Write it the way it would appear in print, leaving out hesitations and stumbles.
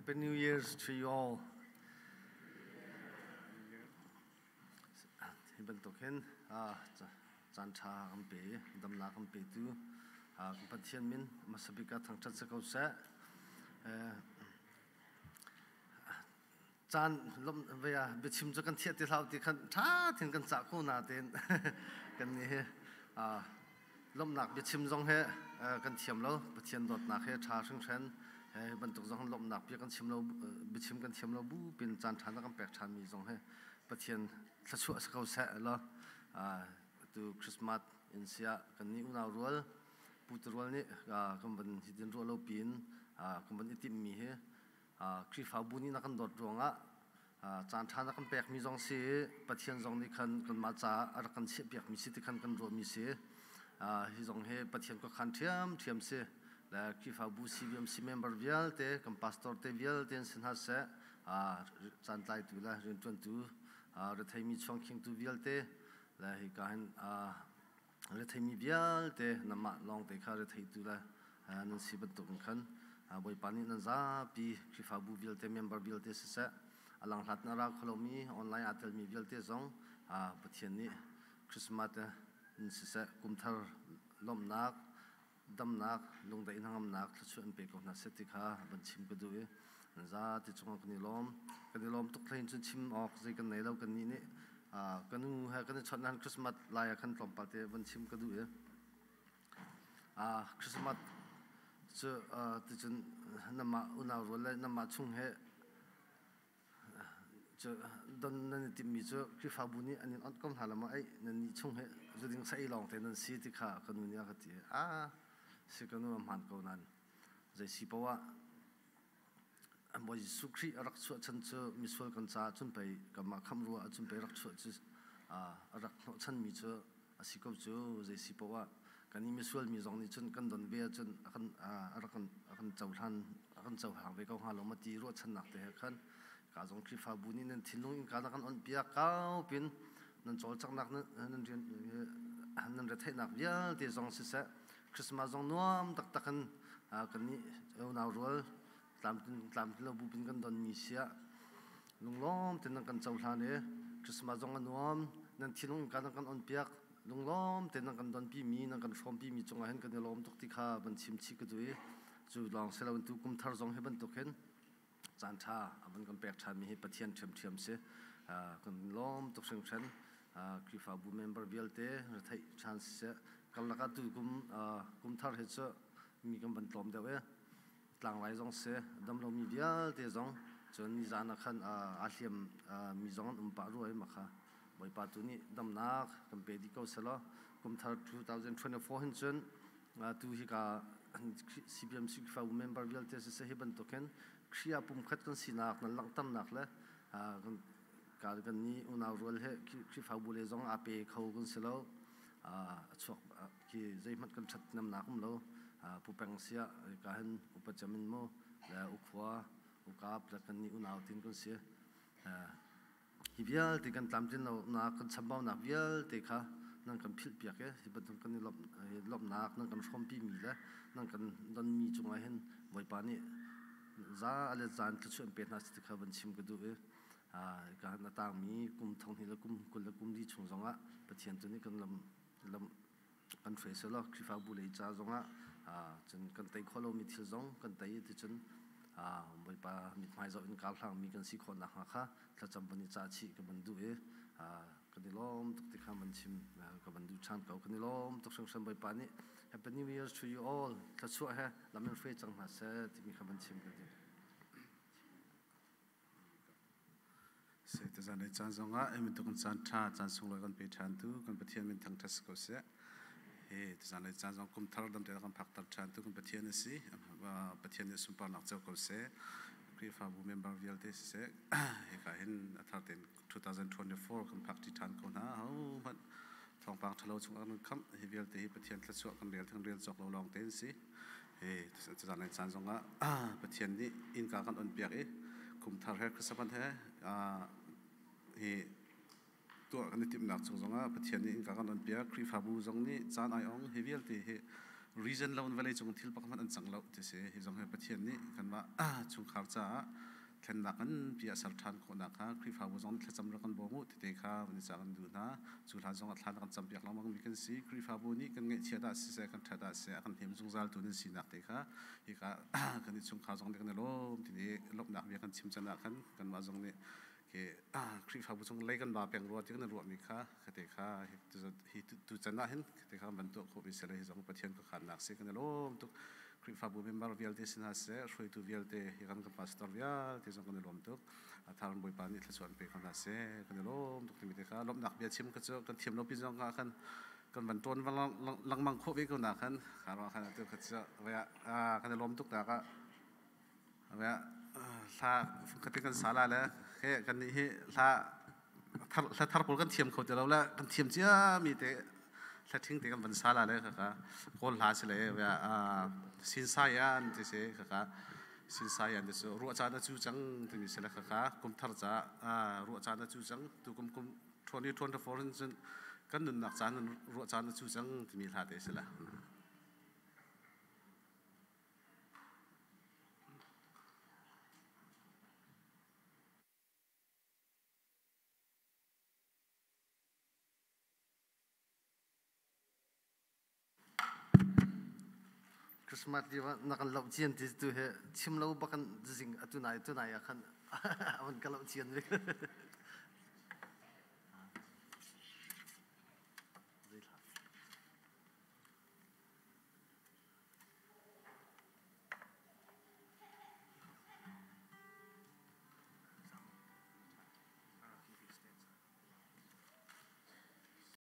Happy New Year's to you all. Hi bantuk hin caan ṭha kan pe i damnak kan petu kan Pathian min hmasa bik ah thangṭhat si ko seh. Caan lom vei ah biachim cu kan thiah ti hlah ti khan ṭha tein kan cah ko natein kan nih hi lawmhnak biachim zong he kan thiam lo. Pathian dawtnak he ṭha hringhran he bantuk zong lawmhnak bia kan chim lo, biachim kan thiam lo bu pin caan ṭha na kan pek ṭhanmi zong he Pathian thluachuah si ko seh law. Tu Christmas in siah kan nih unau rual pu rual nih kan van hitin ruah lo piin kan van i timhmi hi Khrihfabu nih na kan dawt ruangah caan ṭha na kan pekmi zong si i Pathian zong nih khan kanmah caah a rak kan chiahpiakmi si ti khan kan ruahmi si. Hi zong hi Pathian khuakhan ṭhiamṭhiam si. Le Khrihfabu CBMC member vialte, kan pastor te vialte an si hna seh, caantlaitu le rianṭuantu, retheimi chuangkhingtu vialte le hika hin retheimi vialte nanmah lawngte kha retheitu le nan si bantukin khan Bawipa nih nan zapi Khrihfabu vialte member vialte siseh, a langhlat na ra kho lomi online aa telmi vialte zong Pathian nih Christmas in siseh, kumthar lawmhnak, damnak, lungdaih hnangamnak thluachuah in pe ko hna seh ti kha van chim ka duh i nan zati cungah kan i lawm. Kan i lawm tuk hlei cun chim awk zei kan nei lo. Kan nih nih ka nu he kan i chawnh nain Christmas lai ah khan tlawmpal te van chim ka duh i Christmas cu ticun namah unau rual le namah chung he cu don nan i timhmi cu Khrihfabu nih an in onh ko hna lo maw? Ei, nan nih chung hi zuding sa ei lawng te nan si ti kha ka nu nih a ka ti. Ah, si ka nu, a hmaan ko nain zei si paoh ah Bawi Jesuh Khrih a rak chuah chan cu misual kan caah cun pei kanmah khamh ruah ahcun pei rak chuah cu a rak hnawhchanmi cu a si ko cu. Zei si paoh ah kan i misual mi zong nih cun kan don ve ahcun a kan a rak kan a kan cohlan, a kan cohlang ve ko hnga lo ma ti ruahchannak te he khan ka zong Khrihfabu nih nan thinlung innka na kan onhpiak kau pin nan cawlcanghnak, nan rian, nan retheihnak vialte zong siseh, Christmas zong nuam taktak in kan nih unau rual tlamtlin tlamtlin lo bu pin kan don mi siah lunglawm ten nan kan cohlan i Christmas zong a nuam. Nan thinlung innka nan kan onpiak, lunglawm ten nan kan donpi mi, nan kan hrawmpi mi cungah hin kan i lawm tuk ti kha van chim chih ka duh i cu lawng si lo in tu kum thar zong hi bantuk hin caan ṭha a van kan pek ṭhan mi hi Pathian ṭhiamṭhiam si. Kan lawm tuk hringhran. Khrihfabu member vialte retheih ṭhan siseh, karlak ah tu kum kum thar hi cu mi kan van tlawm deuh i tlangrai zong si, damlomi vialte zong, cun nizan ah khan aa hliam mi zong an um pah rua i makha Bawipa tu nih damnak kan pe dih ko selaw kum thar 2024 hin cun tu hi ka CBMC Khrihfabu member vialte siseh, hi bantuk hin Khrih ah pumkhat kan sinak nan langhternak le kan kan nih unau rual he Khrihfabu le zong aa pe kho kan si lo, a chuak khi zeihmanh kan ṭhat namnak um lo. Pu Peng siah ka hin upa cem in mu le ukhua ukap le kan nih unau tin kan si. Hi vialte kan tlamtlin lonak, kan chambaunak vialte kha nan kan philhpiak i hi bantuk kan i lawmhnak nan kan hrawmpi mi le nan kan donmi cungah hin Bawipa nih za le zan thluachuah in pe hna ti kha van chim ka duh i ka a tangmi kum 20 le kum 20 le kum li chung zongah Pathian tu nih kan lam lam kan hruai selaw Khrihfabu lei ca zongah cun kan tei khawh lomi thil zong kan tei ti cun Bawipa mithmai zoh in kar hlangmi kan si khawh nakhnga kha thlacam van i cah chih ka van duh i kan i lawm tuk ti kha van chim ka van duh ṭhan ko. Kan i lawm tuk hringhran. Bawipa nih Happy New Year to you all, thluachuah he lam in hruai cang hna seh timi kha van chim ka duh. Tuzan caan zongah hi bantuk caan ṭha, caan sunglawi kan pe ṭhan tu kan Pathian min thangṭhat si ko seh. Hi tuzan caan zong kum thar dam te kan phakter ṭhan tu kan Pathian a si. Pathian nih sunparnak co ko seh. Khrihfabu member vialte siseh, hika hin a thar tein 2024 kan phak ṭi ṭhan ko hna. Hohmanh thawngpang ṭhalo chungah kan khamh. Hi vialte hi Pathian thluachuah kan rel kan rel cawk lo lawng te an si. Hi tuzan caan zongah Pathian nih innka kan on piak i kum thar he Christmas he hi tuah kan i timhnak chung zongah Pathian nih innka kan on piak. Khrihfabu zong nih caan ai ong. Hi vialte hi Reason lo in vawlei cung thil pakhat hmanh an cang lo ti si. Hi zong hi Pathian nih kanmah chungkhar caah thlennak nganpi a ser ṭhan khawhnak kha Khrihfabu zong nih thlacam rak kan bawm u tete kha van i cah kan duh hna. Cu hlan zong ah thla kan campiak lengmang mi kan si. Khrihfabu nih kan ngaihchiat ah siseh, kan ṭhat ah siseh a kan hnem zungzal tu nan sinak te kha hika kan innchungkhar zong nih kan i lawm ti i lawmhnak bia kan chim can ah khan kanmah zong nih ke Khrihfabu chung lei kan ba peng rua ti kan ruahmi kha khate kha hi tu can ah hin khate kha van tuah khawh mi sele hi zong Pathian ka khannak si kan i lawm tuk. Khrihfabu member vialte sin hna seh, hruaitu vialte hi kan pastor vialte zong kan i lawm tuk. Tharan Bawipa nih thluachuah an pe ko hna seh. Kan i lawm tuk timi te kha lawmhnak bia chim ka cu kan thiam lo pi zong ah khan kan van ṭawn lengmang khawh ve ko na khan kha ruang khan atu kha cu kan i lawm tuk nak ah hla khatin kan sa la le he kan nih hi hla hla thar pawl kan thiam kho ti lo le kan thiam cia mi te hla ṭhing te kan van sa la le kaka kawl hla si le sin sai an ti si kaka sin sai an ti su ruah caan a cu cang timi si le kaka kum thar ca ruah caan a cu cang tu kum kum ṭhuan i ṭhuan for hin cun kan nunnak caan ruah caan a cu cang timi hla te si le. Christmas lio ah na kan loh cian ti tu hi chim lo bak kan zing atu nai tu nai ah khan avan ka loh cian ve.